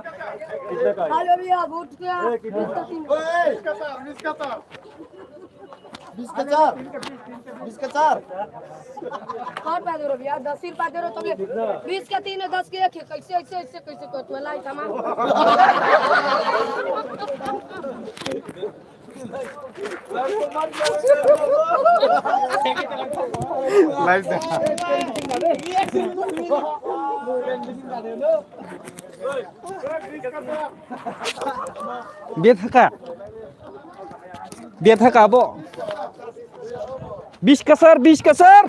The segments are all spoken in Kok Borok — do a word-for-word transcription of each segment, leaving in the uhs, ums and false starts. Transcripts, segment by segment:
हेलो भैया, गुटखा। बीस का तीन। बीस का चार, बीस का चार। और पा दे रहो भैया, दस रुपया दे रहो तुम्हें। बीस का तीन है, दस के एक है। कैसे, ऐसे, ऐसे, कैसे को तू लाई सामान। Bia thaka. Bia thaka abo. Bis kasar, bis kasar.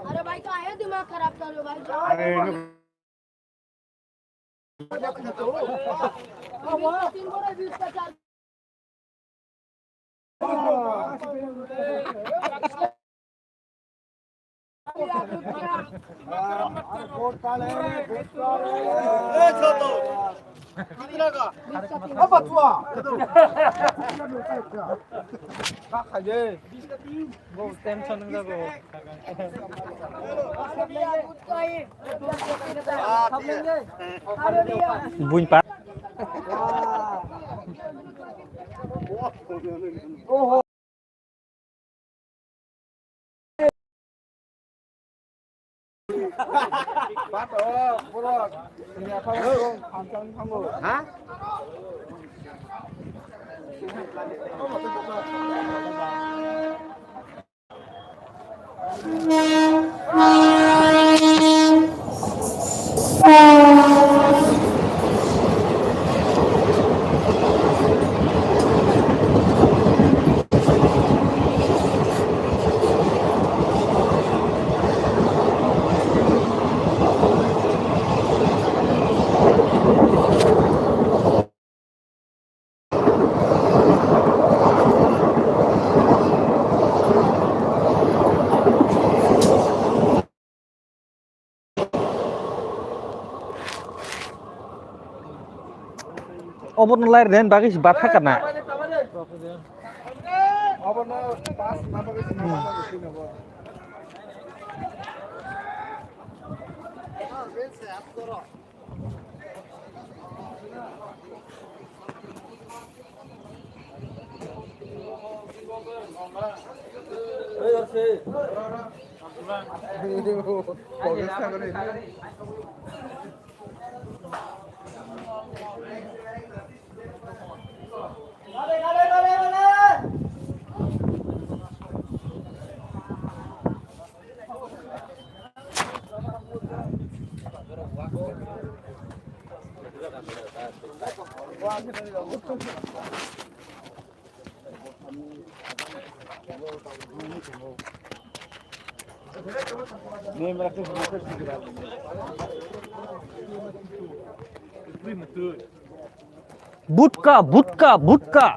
अरे भाई, काहे दिमाग खराब कर रहे हो भाई? अरे, तीन बोरा बीस का चार। Buin pa. Ha? Obo no lai den bagwi se batha kana. Butka, butka, butka.